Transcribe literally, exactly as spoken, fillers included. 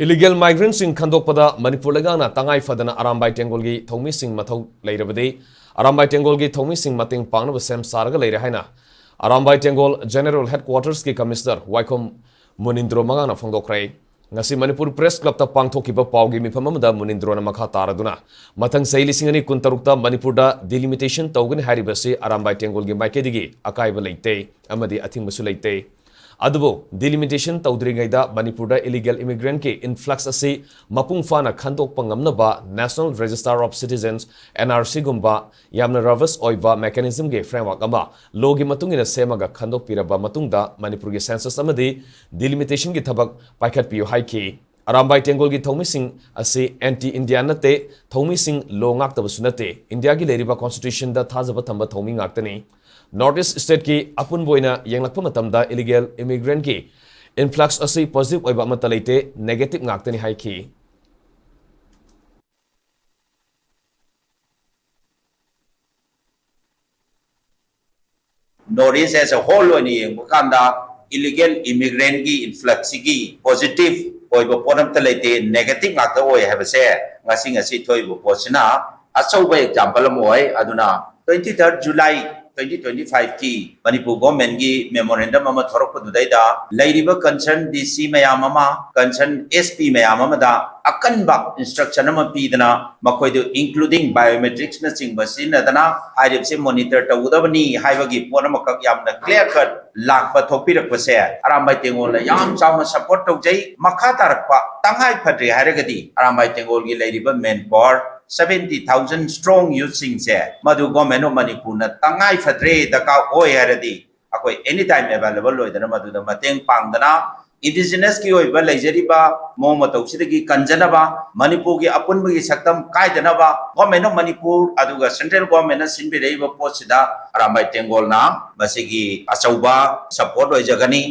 Illegal migrantꯁꯤꯡ ꯈꯟꯗꯣꯛꯄꯗ Manipur ꯂꯩꯉꯥꯛꯅ ꯇꯉꯥꯏ ꯐꯗꯅ ꯑꯔꯥꯝꯕꯥꯏ ꯇꯦꯡꯒꯣꯜꯒꯤ ꯊꯧꯃꯤꯁꯤꯡ ꯃꯊꯧ ꯂꯩꯔꯕꯗꯤ ꯑꯔꯥꯝꯕꯥꯏ ꯇꯦꯡꯒꯣꯜꯒꯤ ꯊꯧꯃꯤꯁꯤꯡ ꯃꯇꯦꯡ ꯄꯥꯡꯅꯕ ꯁꯦꯝ ꯁꯥꯔꯒ ꯂꯩꯔꯦ ꯍꯥꯏꯅ ꯑꯔꯥꯝꯕꯥꯏ ꯇꯦꯡꯒꯣꯜ General Headquartersꯀꯤ Commissioner ꯋꯥꯏꯈꯣꯝ ꯃꯨꯅꯤꯟꯗ꯭ꯔꯣ ꯃꯉꯥꯡꯅ ꯐꯣꯡꯗꯣꯛꯈ꯭ꯔꯦ꯫ ꯉꯁꯤ ꯃꯅꯤꯄꯨꯔ Press Clubꯇ ꯄꯥꯡꯊꯣꯛꯈꯤꯕ ꯄꯥꯎꯒꯤ ꯃꯤꯐꯝ ꯑꯃꯗ ꯃꯨꯅꯤꯟꯗ꯭ꯔꯣꯅ ꯃꯈꯥ ꯇꯥꯔꯗꯨꯅ ꯃꯊꯪ ꯆꯍꯤ ꯂꯤꯁꯤꯡ ꯑꯅꯤ ꯀꯨꯟꯇꯔꯨꯛꯇ ꯃꯅꯤꯄꯨꯔꯗ delimitation ꯇꯧꯒꯅꯤ ꯍꯥꯏꯔꯤꯕꯁꯤ ꯑꯔꯥꯝꯕꯥꯏ ꯇꯦꯡꯒꯣꯜꯒꯤ ꯃꯥꯏꯀꯩꯗꯒꯤ ꯑꯀꯥꯏꯕ ꯂꯩꯇꯦ ꯑꯃꯗꯤ ꯑꯊꯤꯡꯕꯁꯨ ꯂꯩꯇꯦ꯫ ꯑꯗꯨꯕꯨ delimitation ꯇꯧꯗ꯭ꯔꯤꯉꯩꯗ ꯃꯅꯤꯄꯨꯔꯗ illegal immigrantꯀꯤ influx ꯑꯁꯤ ꯃꯄꯨꯡ ꯐꯥꯅ ꯈꯟꯗꯣꯛꯄ ꯉꯝꯅꯕ National Register of Citizens, NRCꯒꯨꯝꯕ ꯌꯥꯝꯅ robust ꯑꯣꯏꯕ mechanismꯒꯤ framework ꯑꯃ lawꯒꯤ ꯃꯇꯨꯡ ꯏꯟꯅ ꯁꯦꯝꯃꯒ ꯈꯟꯗꯣꯛꯄꯤꯔꯕ ꯃꯇꯨꯡꯗ ꯃꯅꯤꯄꯨꯔꯒꯤ census ꯑꯃꯗꯤ delimitationꯒꯤ ꯊꯕꯛ ꯄꯥꯏꯈꯠꯄꯤꯌꯨ ꯍꯥꯏꯈꯤ꯫ ꯑꯔꯥꯝꯕꯥꯏ ꯇꯦꯡꯒꯣꯜꯒꯤ ꯊꯧꯃꯤꯁꯤꯡ ꯑꯁꯤ anti India ꯅꯠꯇꯦ, ꯊꯧꯃꯤꯁꯤꯡ law ꯉꯥꯛꯇꯕꯁꯨ ꯅꯠꯇꯦ, ꯏꯟꯗꯤꯌꯥꯒꯤ ꯂꯩꯔꯤꯕ constitutionꯗ ꯊꯥꯖꯕ ꯊꯝꯕ ꯊꯧꯃꯤ ꯉꯥꯛꯇꯅꯤ꯫ North East stateꯀꯤ ꯑꯄꯨꯟꯕ ꯑꯣꯏꯅ ꯌꯦꯡꯂꯛꯄ ꯃꯇꯝꯗ illegal immigrantꯀꯤ influx ꯑꯁꯤ positive ꯑꯣꯏꯕ ꯑꯃꯠꯇ ꯂꯩꯇꯦ, negative ꯉꯥꯛꯇꯅꯤ ꯍꯥꯏꯈꯤ꯫ North East as a whole ꯑꯣꯏꯅ ꯌꯦꯡꯕ ꯀꯥꯟꯗ illegal immigrantꯀꯤ influxꯁꯤꯒꯤ positive ꯑꯣꯏꯕ ꯄꯣꯠ ꯑꯝꯇ ꯂꯩꯇꯦ, negative ꯉꯥꯛꯇ ꯑꯣꯏ ꯍꯥꯏꯕꯁꯦ ꯉꯁꯤ ꯉꯁꯤ ꯊꯣꯛꯏꯕ ꯄꯣꯠꯁꯤꯅ ꯑꯆꯧꯕ example ꯑꯃ ꯑꯣꯏ꯫ ꯑꯗꯨꯅ twenty third July twenty twenty fiveꯀꯤ Manipur governmentꯀꯤ memorandum ꯑꯃ ꯊꯣꯔꯛꯄꯗꯨꯗꯩꯗ ꯂꯩꯔꯤꯕ concern DC ꯃꯌꯥꯝ ꯑꯃ, concern SP ꯃꯌꯥꯝ ꯑꯃꯗ ꯑꯀꯟꯕ instruction ꯑꯃ ꯄꯤꯗꯅ ꯃꯈꯣꯏꯗꯨ including biometricsꯅꯆꯤꯡꯕ ꯁꯤꯖꯤꯟꯅꯗꯅ ꯍꯥꯏꯔꯤꯕꯁꯤ monitor ꯇꯧꯒꯗꯕꯅꯤ ꯍꯥꯏꯕꯒꯤ ꯄꯣꯠ ꯑꯃꯈꯛ ꯌꯥꯝꯅ clear cut ꯂꯥꯛꯄ ꯊꯣꯛꯄꯤꯔꯛꯄꯁꯦ ꯑꯔꯥꯝꯕꯥꯏ ꯇꯦꯡꯒꯣꯜꯅ ꯌꯥꯝ ꯆꯥꯎꯅ support ꯇꯧꯖꯩ꯫ ꯃꯈꯥ ꯇꯥꯔꯛꯄ ꯇꯉꯥꯏ ꯐꯗ꯭ꯔꯦ ꯍꯥꯏꯔꯒꯗꯤ ꯑꯔꯥꯝꯕꯥꯏ ꯇꯦꯡꯒꯣꯜꯒꯤ ꯂꯩꯔꯤꯕ manpower seventy thousand strong youthꯁꯤꯡꯁꯦ ꯃꯗꯨ Government of Manipurꯅ ꯇꯉꯥꯏ ꯐꯗ꯭ꯔꯦ, ꯗꯔꯀꯥꯔ ꯑꯣꯏ ꯍꯥꯏꯔꯗꯤ ꯑꯩꯈꯣꯏ any time available ꯑꯣꯏꯗꯅ ꯃꯗꯨꯗ ꯃꯇꯦꯡ ꯄꯥꯡꯗꯅ indigenousꯀꯤ ꯑꯣꯏꯕ ꯂꯩꯖꯔꯤꯕ ꯃꯑꯣꯡ ꯃꯇꯧꯁꯤꯗꯒꯤ ꯀꯟꯖꯅꯕ, ꯃꯅꯤꯄꯨꯔꯒꯤ ꯑꯄꯨꯟꯕꯒꯤ ꯁꯛꯇꯝ ꯀꯥꯏꯗꯅꯕ Government of Manipur ꯑꯗꯨꯒ central governmentꯅ ꯁꯤꯟꯕꯤꯔꯛꯏꯕ ꯄꯣꯠꯁꯤꯗ ꯑꯔꯥꯝꯕꯥꯏ ꯇꯦꯡꯒꯣꯜꯅ ꯃꯁꯤꯒꯤ ꯑꯆꯧꯕ support ꯑꯣꯏꯖꯒꯅꯤ꯫